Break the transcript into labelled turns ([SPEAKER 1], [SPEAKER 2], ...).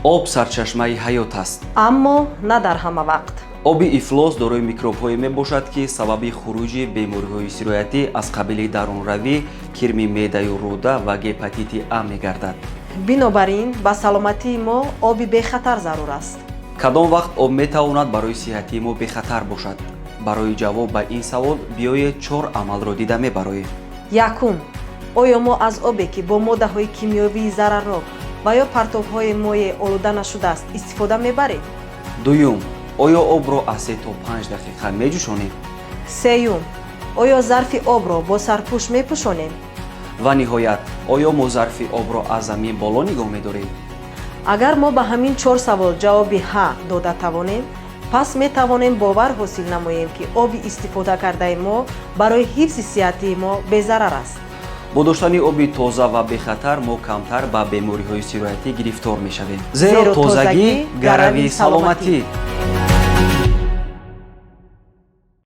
[SPEAKER 1] Об сарчашмаи ҳаёт аст.
[SPEAKER 2] Аммо на дар ҳама вақт.
[SPEAKER 1] Оби ифлос дорои микробҳое мебошад, ки сабаби хуруҷи бемориҳои сироятӣ аз қабили дарунравӣ, кирми меъдаю рӯда ва гепатити А мегардад.
[SPEAKER 2] Бинобар ин ба саломатии мо оби бехатар зарур аст.
[SPEAKER 1] Кадом вақт об метавонад барои сиҳатии мо бехатар бошад? Барои ҷавоб ба ин савол биёед, чор амалро дида мебароем.
[SPEAKER 2] Якум: оё мо аз обе, ки бо моддаҳои кимиёвии зарарнок ва ё партовҳои моеъ олуда нашудааст, истифода мебарем?
[SPEAKER 1] Дуюм: оё обро аз 3 то 5 дақиқа меҷӯшонем?
[SPEAKER 2] Сеюм: оё зарфи обро бо сарпӯш мепӯшонем?
[SPEAKER 1] Ва ниҳоят, оё мо зарфи обро аз замин боло нигоҳ медорем?
[SPEAKER 2] Агар мо ба ҳамин чор савол ҷавоби «ҳа» дода тавонем, пас метавонем бовар ҳосил намоем, ки оби истифода кардаи мо барои ҳифзи сиҳатии мо безарар аст.
[SPEAKER 1] Бо доштани оби тоза ва бехатар мо камтар ба бемориҳои сироятӣ гирифтор мешавем, зеро тозагӣ гарави саломатӣ.